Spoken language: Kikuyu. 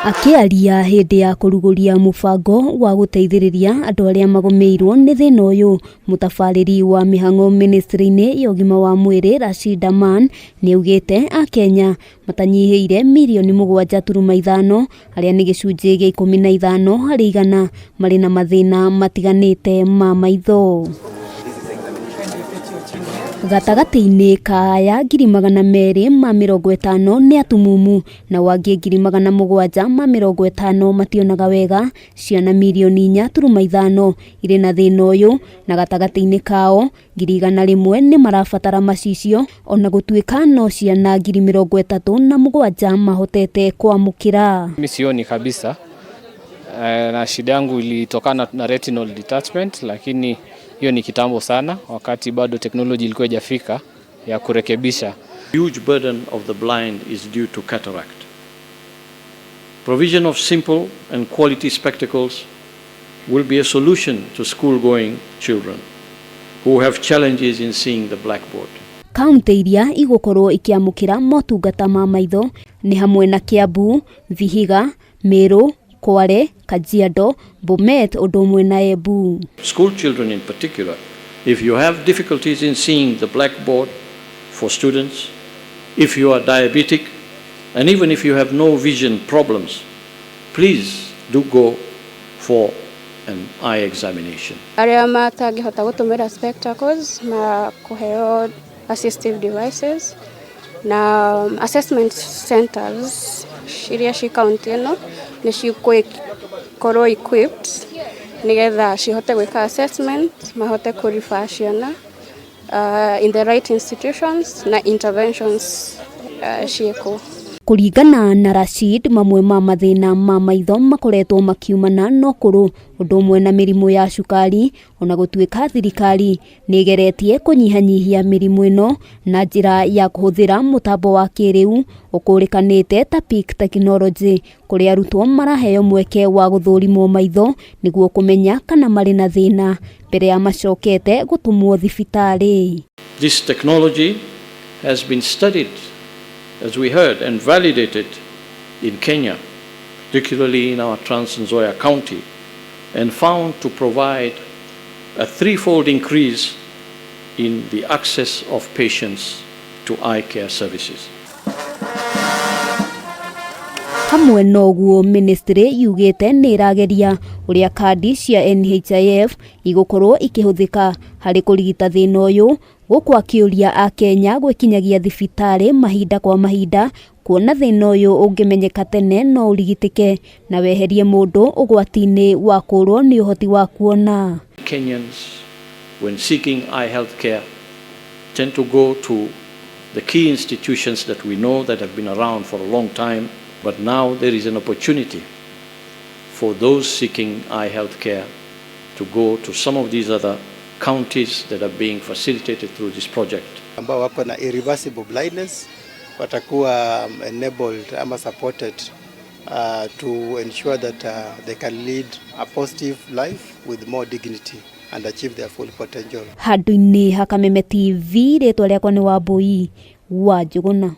Akĩaria hĩndĩ ya kũrugũria mũbango wa gũteithĩrĩria andũ arĩa magũmĩirwo nĩ thĩna ũyũ, mũtabarĩri wa mĩhang'o ministry-inĩ ya ũgima wa mwĩrĩ Rashid Aman nĩaugĩte akenya matanyihĩire mirioni 7.5, arĩa nĩ gĩcunjĩ gĩa 15% marĩ na mathĩna matiganĩte ma maitho. Gatagatĩ-inĩ ka aya, 250,000 nĩ atumumu na angĩ 750,000 mationaga wega. Ciana mirioni 4.5 irĩ na thĩna ũyũ, na gatagatĩ-inĩ kao 100,000 nĩ marabatara macicio, ona gũtuĩka no ciana 37,000 mahotete kwamũkĩra. Mimi sioni kabisa, na shida yangu ilitokana na retinal detachment, lakini hiyo ni kitambo sana, wakati bado technology ilikuwa haijafika ya kurekebisha. Huge burden of the blind is due to cataract. Provision of simple and quality spectacles will be a solution to school-going children who have challenges in seeing the blackboard. Kaunti iria igũkorwo ikĩamũkĩra motungata ma maitho nĩ hamwe na Kiambu, Vihiga, Meru, Kwale, Kajiado, Bomet ũndũ ũmwe na Embu. School children in particular, if you have difficulties in seeing the blackboard for students, if you are diabetic, and even if you have no vision problems, please do go for an eye examination. Arĩa matangĩhota gũtũmĩra spectacles ma kũheo assistive devices na assessment centers iria ci kaunti ĩno nĩ cigũkorwo equipped nĩgetha cihote gwĩka assessment, mahote kũ-refer ciana in the right institutions na interventions ciĩkwo. Kũringana na Rashid, mamwe ma mathĩna ma maitho makoretwo makiumana na ũkũrũ ũndũ ũmwe na mĩrimũ ya cukari, ona gũtuĩka thirikari nĩ ĩgeretie kũnyihanyihia mĩrimũ ĩno na njĩra ya kũhũthĩra mũtambo wa kĩrĩu ũkũrĩkanĩte ta Peak Technology, kũrĩa arutwo maraheo mweke wa gũthũrimwo maitho nĩguo kũmenya kana marĩ na thĩna mbere ya macokete gũtũmwo thibitarĩ. This technology has been studied, as we heard, and validated in Kenya, particularly in our Trans Nzoia County, and found to provide a threefold increase in the access of patients to eye care services. Hamwe na ũguo, ministry yugĩte nĩ ĩrageria ũrĩa kandi cia NHIF igũkorwo ikĩhũthĩka harĩ kũrigita thĩna ũyũ, gũkũ akĩũria akenya gwĩkinyagia thibitarĩ mahinda kwa mahinda, kuona thĩna ũyũ ũngĩmenyeka tene no ũrigitĩke na weherie mũndũ ũgwati-inĩ wa kũrwo nĩ ũhoti wa kuona. Kenyans, when seeking eye health care, tend to go to the key institutions that we know that have been around for a long time, but now there is an opportunity for those seeking eye health care to go to some of these other counties that are being facilitated through this project. Ambao wako na irreversible blindness watakuwa enabled ama supported to ensure that they can lead a positive life with more dignity and achieve their full potential. Handũ-inĩ ha Kameme TV, rĩtwa rĩakwa nĩ Wambui wa Njũgũna.